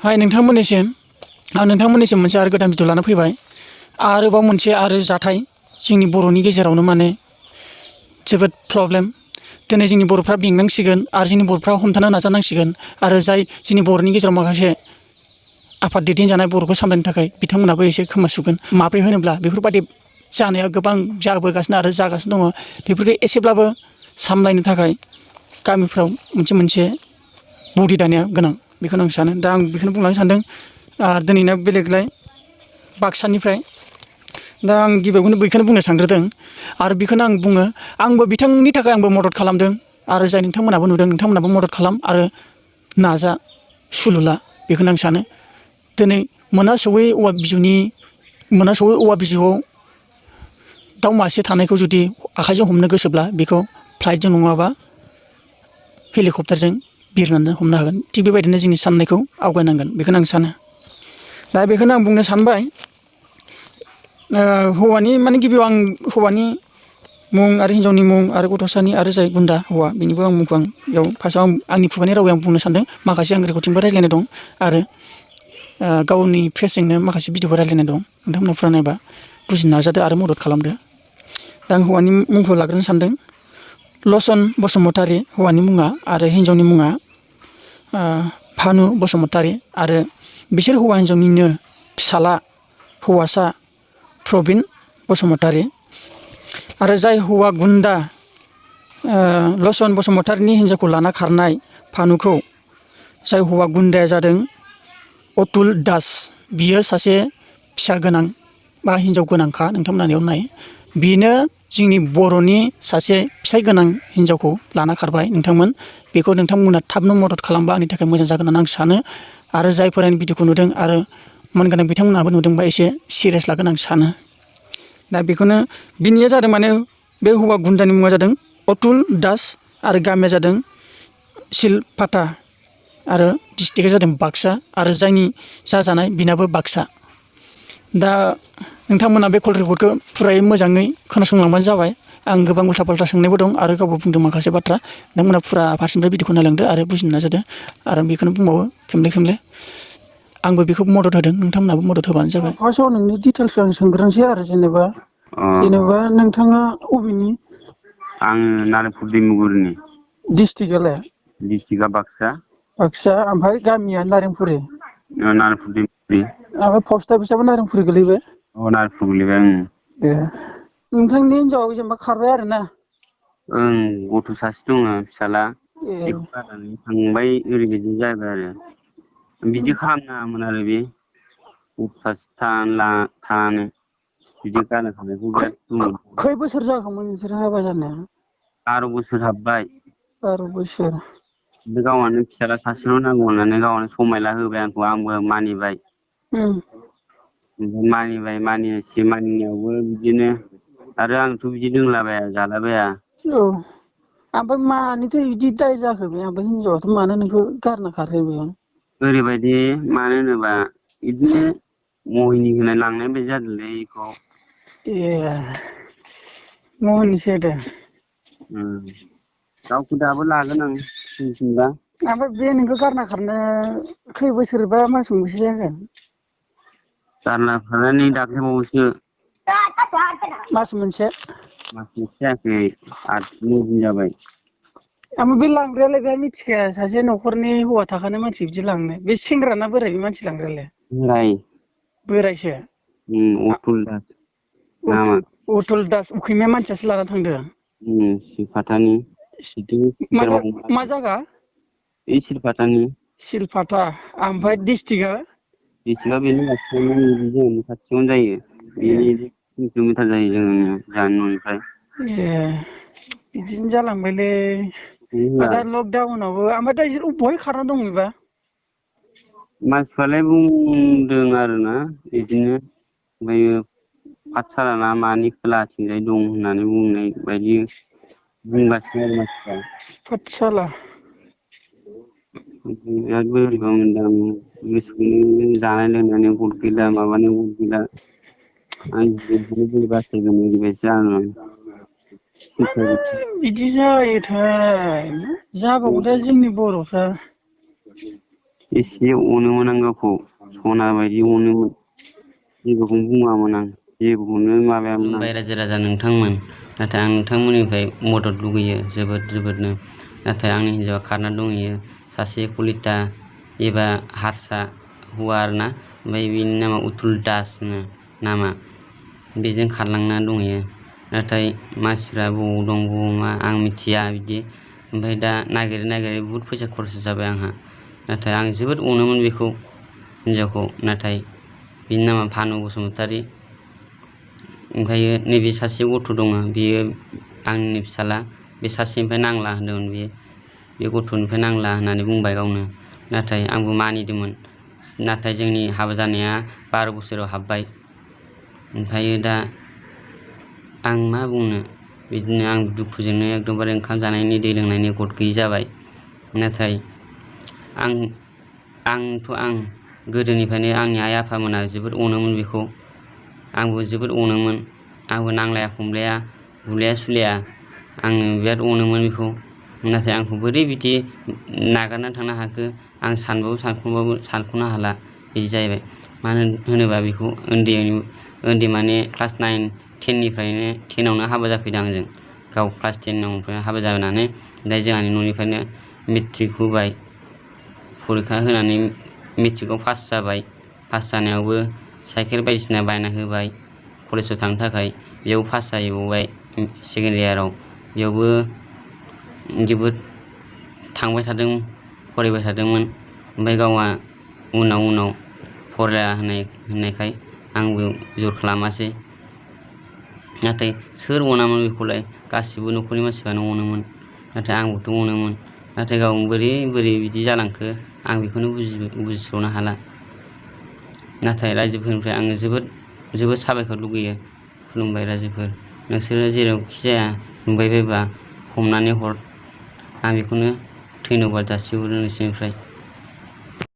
हाय नोंथांमोननिसिम मोनसे आरो गोदान भिडिअ लाना फैबाय। आरोबाव मोनसे जाथाय जोंनि बर'नि गेजेरावनो माने जोबोद प्रब्लेम। दिनै जोंनि बर'फ्रा बेंनांसिगोन आरो जोंनि बर'फ्रा हमथानो नाजानांसिगोन आरो जाय जोंनि बर'नि गेजेराव माखासे आफाद दैदेनजानाय बर'खौ सामलायनो थाखाय बिथांमोनाबो एसे खोमा सुगोन। माब्रै होनोब्ला बेफोरबायदि जानाया गोबां जाबोगासिनो आरो जागासिनो दङ। बेफोरखौ एसेब्लाबो सामलायनो थाखाय गामिफ्राव मोनसे बुद्धि दानाया गोनां बेखौनो आं सानो। दा आं बेखौनो बुंलांनो सानदों। दिनैना बेलेगलाय बाक्सानिफ्राय दा आं गिबियावनो बेखौनो बुंनो सानग्रोदों आरो बेखौनो आं बुङो। आंबो बिथांनि थाखाय आंबो मदद खालामदों आरो जाय नोंथांमोनाबो नुदों नोंथांमोनाबो मदद खालाम आरो नाजा सुलु ला बेखौनो आं सानो। दिनै मोनासौयै औवा बिजौआव दाउ मासे थानायखौ जुदि आखाइजों हमनो गोसोब्ला बेखौ फ्लाइटजों नङाबा हेलिकप्टारजों बिरनानै हमनो हागोन। थिग बेबायदिनो जोंनि साननायखौ आवगायनांगोन बेखौनो आं सानो। दा बेखौनो आं बुंनो सानबाय। हौवानि माने गिबियाव आं हौवानि मुं आरो हिन्जावनि मुं आरो गथ'सानि आरो जाय गुन्दा हौवा बेनिबो आं मुंखौ बेयाव फार्स्टआव आंनि खुगानि रावै आं बुंनो सानदों। माखासे आं रेकर्डिंबो रायज्लायनाय दं आरो गावनि फेसजोंनो माखासे भिडिअबो रायज्लायनाय दं। नोंथांमोना फुरा नायबा बुजिनो नाजादो आरो मदद खालामदो। दा आं हौवानि मुंखौ लाग्रोनो सानदों। लसन बसुमतारी हौवानि मुङा आरो हिन्जावनि मुङा भानु बसुमतारी आरो बिसोर हौवा हिन्जावनिनो फिसाला हौवासा प्रबिन बसुमतारी आरो जाय हौवा गुन्दा लसन बसुमतारीनि हिन्जावखौ लाना खारनाय भानुखौ जाय हौवा गुन्दाया जादों अतुल दास। बियो सासे फिसा गोनां बा हिन्जाव गोनांखा। नोंथांमोना बेयाव नाय। बेनो जोंनि बर'नि सासे फिसाय गोनां हिन्जावखौ लाना खारबाय। बेखौ नोंथांमोना थाबनो मदद खालामबा आंनि थाखाय मोजां जागोन होननानै आं सानो। आरो जायफोरा भिडिअखौ नुदों आरो मोनगोनां बिथांमोनाबो नुदोंबा एसे सिरियास लागोन आं सानो। दा बेखौनो बिनिया जादों माने बे हौवा गुन्दानि मुङा जादों अतुल दास आरो गामिया जादों सिलपाता आरो डिस्ट्रिक्टआ जादों बाक्सा आरो जायनि जाजानाय बिनाबो बाक्सा। दा नोंथांमोना बे कल रेकर्डखौ फुरायै मोजाङै खोनासंलांबानो जाबाय। आं गोबां उल्था पाल्टा सोंनायबो दं आरो गावबो बुंदों माखासे बाथ्रा। नोंथांमोना फुरा फारसेनिफ्राय भिडिअखौ नायलांदो आरो बुजिनो नाजादो। आरो बेखौनो बुंबावो खेमले आंबो बेखौ मदद होदों नोंथांमोनाबो मदद होबानो जाबाय। फार्स्टआव नोंनि डिटेल्सखौ आं सोंग्रोनोसै आरो जेनेबा नोंथाङा अबेनि? आङो नारेंपुर दैमुगुरिनि। डिस्ट्रिक्टआलाय? डिस्ट्रिक्टआ बाक्सा। बाक्सा ओमफ्राय गामिया नारेंपुरि। नारेंपुर दैमुगुरि। ओमफ्राय पस्ट अफिसाबो नारेंपुरि गोलैबाय? नारेंपुर गोलैबाय। ए नोंथांनि हिनजावा जेनेबा खारबाय आरो ना? ओं गथ' सासे दङ फिसाला। ए बेखौ गारनानै थांबाय ओरैबायदि जाबाय आरो बिदि खालामनाङामोन आरो बे गथ' सासे थानानै बिदि गारना थांनायखौ बिराद दुखु। खै बोसोर जाखोमोन नोंसोर हाबा जानाया? 12 बोसोर हाबबाय। 12 बोसोर। बे गावहानो फिसाला सासेल' नांगौ होननानै गावहानो समायला होबाय आंखौ। आंबो मानिबाय। ओमफ्राय मानिनायावबो बिदिनो आरो आंथ' बिदि लोंलाबाया जालाबाया। औ ओमफ्राय मानोथो बिदि दाय जाखो बे? ओमफ्राय हिनजावाथ' मानो नोंखौ गारना खारखो? ओरैबायदि मानो होनोबा बिदिनो महिनि होनाय लांनाय बायदि जादोंलै बेखौ। ए महिनिसो होदों? गावखौ दाबो लागोन आं फैफिनबा। ओमफ्राय बे नोंखौ गारना खारनो खै बोसोर बा मास मोनबेसे जाखो? गारना खारनानै दाख्लैबावैसो। मास मोनसे? मास मोनसे जायाखै 8-9 दिन जाबाय। ओमफ्राय बे लांग्रायालाय बे मिथिखाया सासे न'खरनि हौवा थाखानाय मानसि बिदि लांनो? बे सेंग्राना बोराय बे मानसि लांग्रायालाय? बोराय। बोरायसो? अथुल दास नामा। अथुल दास उखैनाय मानसियासो लाना थांदों? सिलपातानि। मा जायगा? बे सिलपातानि। सिलपाता ओमफ्राय डिस्ट्रिक्टआ? डिस्ट्रिक्टआ बेनो जोंनि खाथियावनो जायो। बेनि 3 किल'मिटार जायो जोंहानि न'निफ्राय। ए बिदिनो जालांबायलै। होआ दा लकडाउनावबो ओमफ्राय दा बिसोर बहाय खारना दं बेबा? मानसिफ्रालाय बुंदों आरोना बिदिनो ओमफ्रायो पाठसाला ना मानि खोलाथिंजाय दं होननानै बुंनाय बायदि बुंगासिनो आरो मानसिफ्रा। पाठसाला। बिराद बोरैबा मोनदों आं गोसोखौनो जानाय लोंनायानो गद गैला माबानो गद गैला। आं बोरै बासायगोन ओरैबायदि जानानै। बिदि जायोथाय मा जाबावगोन जोंनि बर'फ्रा। एसे अनोमोन आं गावखौ सना बायदि अनोमोन जेबोखौनो बुङामोन आं जेबोखौनो माबायामोन आं। रायजो राजा नोंथांमोन, नाथाय आं नोंथांमोननिफ्राय मदद लुगैयो जोबोदनो। नाथाय आंनि हिन्जावा खारना दंहैयो सासे कलिता एबा हारसा हौवा आरोना, ओमफ्राय बेनि नामा उथुल दास होनो नामा, बेजों खारलांना दंहैयो। नाथाय मानसिफ्रा बबाव दं बबाव मा आं मिथिया बिदि। ओमफ्राय दा नागिरै बुहुद फैसा खरसा जाबाय आंहा। नाथाय आं जोबोद अनोमोन बेखौ हिन्जावखौ। नाथाय बिनि नामा भानु बसुमतारी। ओमफ्रायो नैबे सासे गथ' दङ, बेयो आंनि फिसाला। बे सासेनिफ्राय नांला होनदोंमोन बियो, बे गथ'निफ्राय नांला होननानै बुंबाय गावनो। नाथाय आंबो मानिदोंमोन। नाथाय जोंनि हाबा जानाया 12 बोसोराव हाबबाय। ओमफ्रायो दा आं मा बुंनो, बिदिनो आं दुखुजोंनो एकदमबारे ओंखाम जानायनि दै लोंनायनि गद गैयि जाबाय। नाथाय आं गोदोनिफ्रायनो आंनि आइ आफामोना जोबोद अनोमोन बेखौ। आंबो जोबोद अनोमोन। आंबो नांलाया खमलाया बुलाया सुलाया, आङो बिराद अनोमोन बेखौ। नाथाय आंखौ बोरै बिदि नागारना थांनो हाखो आं सानख'नो हाला बिदि जाहैबाय। मानो होनोबा बेखौ उन्दै माने क्लास 9, 10आवनो हाबा जाफैदों आंजों। गाव क्लास 10 हाबा जानानै दा जोंहानि न'निफ्रायनो मेट्रिक होबाय। फरिखा होनानै मेट्रिकआव पास जाबाय। पास जानायावबो साइकेल बायदिसिना बायना होबाय कलेजाव थांनो थाखाय। बेयाव पास जाहैबावबाय सेकेन्ड इयाराव। बेयावबो जोबोद थांबाय थादों, फरायबाय थादोंमोन। ओमफ्राय गावहा उनाव फराया होननायखाय आंबो जर खालामासै। नाथाय सोर अनामोन बेखौलाय, गासिबो न'खरनि मानसिफ्रानो अनोमोन। नाथाय आंबोथ' अनोमोन। नाथाय गाव बोरै बिदि जालांखो आं बेखौनो बुजिस'नो हाला। नाथाय रायजोफोरनिफ्राय आङो जोबोद साबायखर लुगैयो। खुलुमबाय रायजोफोर, नोंसोरो जेरावखि जाया नुबाय बायबा हमनानै हर। आं बेखौनो धन्यबाद जासिहरो नोंसोरनिफ्राय।